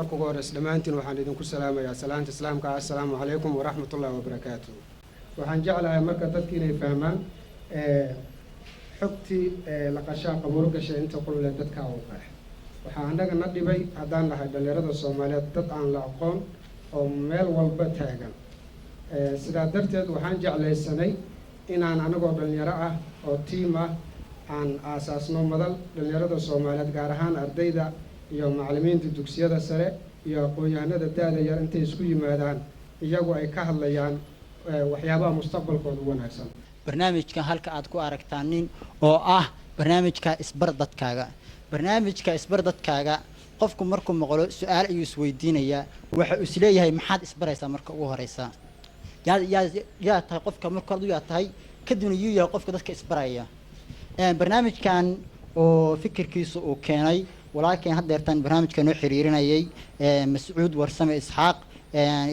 Marka ugu horeysa, dhammaantiin waxaan idinku salaamayaa salaanta Islaamka: assalaamu calaykum waraxmatullahi wabarakaatu. Waxaan jeclahay marka dadki inay fahmaan xogtii la qashaa qabuuro gashay inta qulule dadka u qeex. Waxaa annaga na dhibay haddaan nahay dhallinyarada Soomaaliyeed dad aan la aqoon oo meel walba taagan. Sidaa darteed waxaan jeclaysanay inaan anagoo dhallinyaro ah oo team ah aan aasaasno madal dhallinyarada Soomaaliyeed, gaar ahaan ardayda iyo macallimiinta dugsiyada sare iyo aqoon-yahanada da-da yar, intay isku yimaadaan iyagu ay ka hadlayaan waxyaabaha mustaqbalkooda u wanaagsan. Barnaamijka halka aad ku aragtaan nin oo ah barnaamijka Isbar Dadkaaga. Barnaamijka Isbar Dadkaaga, qofku markuu maqlo su-aal ayuu isweydiinayaa. Waxa uu isleeyahay, maxaad isbaraysaa marka ugu horeysa? Yaa tahay qofka marka hore yaa tahay, kadibna yuu yahay qofka dadka isbaraya? Barnaamijkan oo fikirkiisa uu keenay walaalkeen haddeertan barnaamijka noo xiriirinayay, Mascuud Warsame Isxaaq,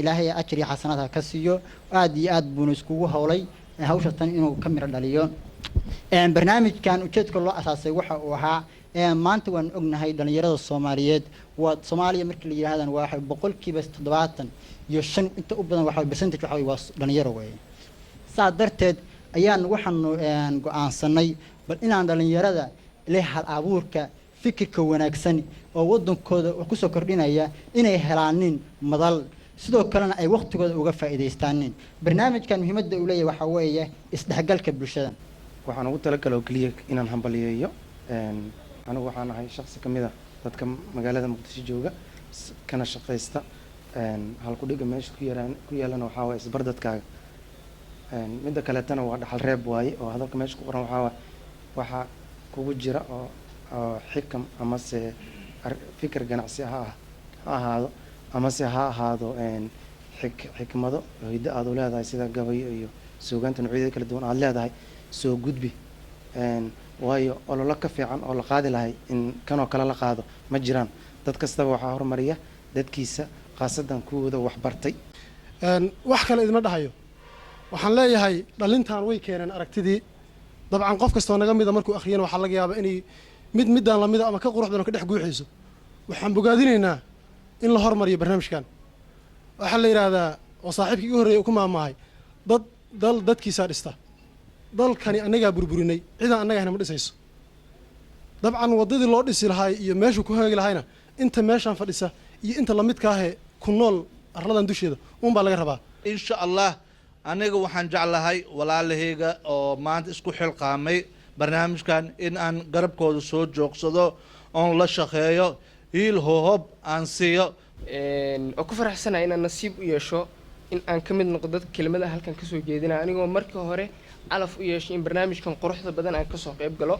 Ilaahay ajar iyo xasanaad ha ka siiyo. Aad iyo aad buuna iskugu howlay hawsha tan inuu ka miro dhaliyo. Barnaamijkan ujeedka loo asaasay waxa uu ahaa, maanta waan ognahay dhalinyarada Soomaaliyeed, waa Soomaaliya markii la yidhahdan waa 75% inta u badan, waxa percentage waxa waa dhalinyaro weeye. Saa darteed ayaan waxaanu go-aansanay bal inaan dhalinyarada leh hal abuurka, fikirka wanaagsan oo waddankooda wax kusoo kordhinaya inay helaanin madal, sidoo kalena ay waqtigooda uga faa'iidaystaanin. Barnaamijkan muhiimadda uu leeyahay waxaa weeye isdhexgalka bulshada. Waxaan ugu talagalay oo keliya inaan hambaliyeeyo. Anigu waxaan ahay shaqsi ka mid ah dadka magaalada Muqdisho jooga kana shaqaysta. Halkudhiga meesha ku yaraan ku yaalana waxaa waye "Isbar dadkaaga". Midda kaleetana waa dhaxal reeb waaye, oo hadalka meesha ku qoran waxaa waaye waxaa kugu jira oo xikam amase fikir ganacsi ha ahaado amase ha ahaado xikmado hiddo aad u leedahay, sida gabayo iyo suugaanta noocyadeeda kala duwan aad leedahay, soo gudbi. Waayo ololo ka fiican oo la qaadi lahay in kanoo kale la qaado ma jiraan. Dad kastaba waxaa horumariya dadkiisa, khaasatan kuwooda waxbartay. Wax kale idima dhahayo. Waxaan leeyahay dhalintan way keeneen aragtidii. Dabcan qof kastoo naga mida markuu akhriyana waxaa laga yaabaa inay mid midaan lamida ama ka qurux badan oo ka dhex guuxayso. Waxaan bogaadinaynaa in la hormariyo barnaamijkan. Waxaa la yidhaahdaa, oo saaxiibkii igu horreeyay uu ku maamaahay, dad dal dadkiisaa dhista. Dalkani annagaa burburinay, cidaan annaga ahna ma dhisayso. Dabcan waddadii loo dhisi lahay iyo meeshuu ku hagaagi lahayna inta meeshaan fadhisa iyo inta lamidka ahee ku nool arladan dusheeda uun baa laga rabaa. Insha Allah, aniga waxaan jeclahay walaalahayga oo maanta isku xilqaamay barnaamijkan in aan garabkooda soo joogsado oon la shaqeeyo, hiil hohob aan siiyo. Oo ku faraxsanahay inaan nasiib u yeesho in aan ka mid noqdo dadka kelimadaha halkan kasoo jeedina, anigoo markii hore calaf u yeeshay in barnaamijkan quruxda badan aan kasoo qayb galo.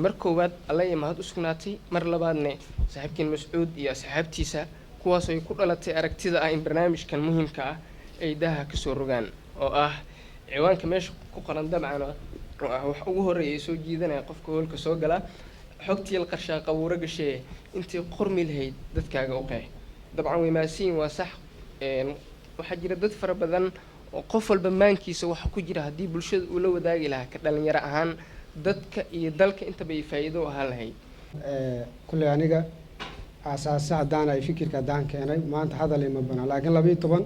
Mar koowaad Alla iyo mahad u sugnaatay, mar labaadne saaxiibkiin Mascuud iyo asxaabtiisa, kuwaas ay ku dhalatay aragtida ah in barnaamijkan muhiimka ah ay daaha kasoo rogaan, oo ah ciwaanka meesha ku qoran dabcan, oo ah wax ugu horreeya ay soo jiidanaya qofka hoolka soo gala: xogtii la qarshaa qabuuro gashee, intii qormi lahayd dadkaaga u qeex. Dabcan way mahadsanyihin, waa sax. Waxaa jira dad fara badan oo qof walba maankiisa waxa ku jira haddii bulshada uu la wadaagi lahaa, ka dhalinyaro ahaan dadka iyo dalka intaba ay faa'iido u ahaan lahayd. Kulley aniga aasaase haddaan ay fikirka haddaan keenay, maanta hadal ima banaan, laakiin 12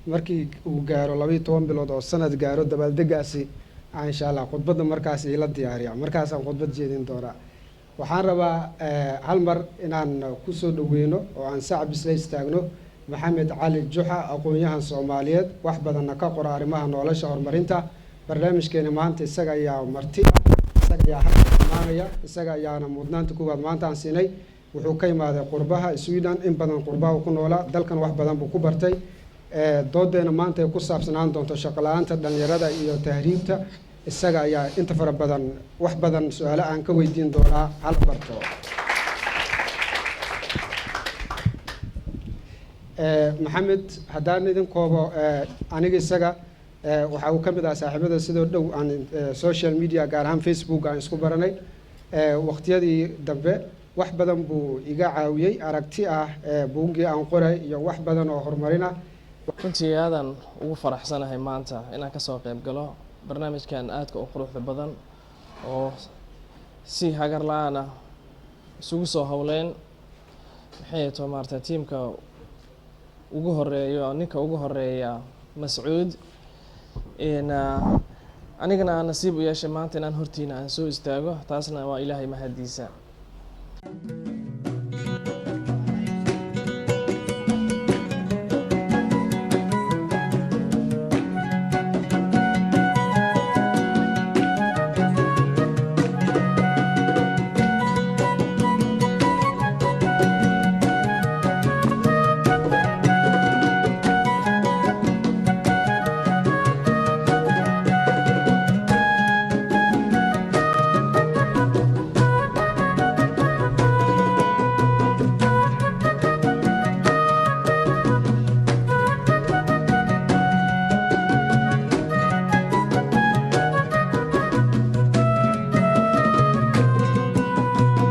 markii uu gaaro, 12 bilood oo sanad gaaro, dabaaldegaasi aan insha Allah khudbadda markaas iila diyaariya, markaasaan khudbad jeedin doonaa. Waxaan rabaa hal mar inaan kusoo dhaweyno oo aan sacab isla istaagno Maxamed Cali Juxa, aqoon-yahan Soomaaliyeed, wax badanna ka qora arrimaha nolosha, horumarinta. Barnaamijkeena maanta isaga ayaa marti ah, isaga ayaa halka imaanaya, isaga ayaana mudnaanta koowaad maanta aan siinay. Wuxuu ka imaaday qurbaha Sweden, in badan qurbaha ku noolaa, dalkan wax badan buu ku bartay. Doodeena maanta ay ku saabsanaan doonto shaqo la-aanta dhalinyarada iyo tahriibta. Isaga ayaa inta fara badan wax badan su-aalo aan ka weydiin doonaa. Hala barto Maxamed. Haddaan idin koobo, aniga isaga waxa uu ka mid ahaa saaxiibada sidoo dhow aan social media, gaar ahaan Facebook, aan isku baranay. Waqtiyadii dambe wax badan buu iga caawiyey, aragti ah, buuggii aan qoray iyo wax badan oo horumarin ah. Runtii aadaan ugu faraxsanahay maanta inaan kasoo qayb galo barnaamijkan aadka u quruxda badan oo si hagar la-aan ah isugu soo howleen. Maxay to maarata tiimka ugu horeeyo, ninka ugu horeeya Mascuud. Anigana aan nasiib u yeeshay maanta inaan hortiina aan soo istaago, taasna waa Ilaahay mahadiisa.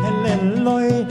Heleloi.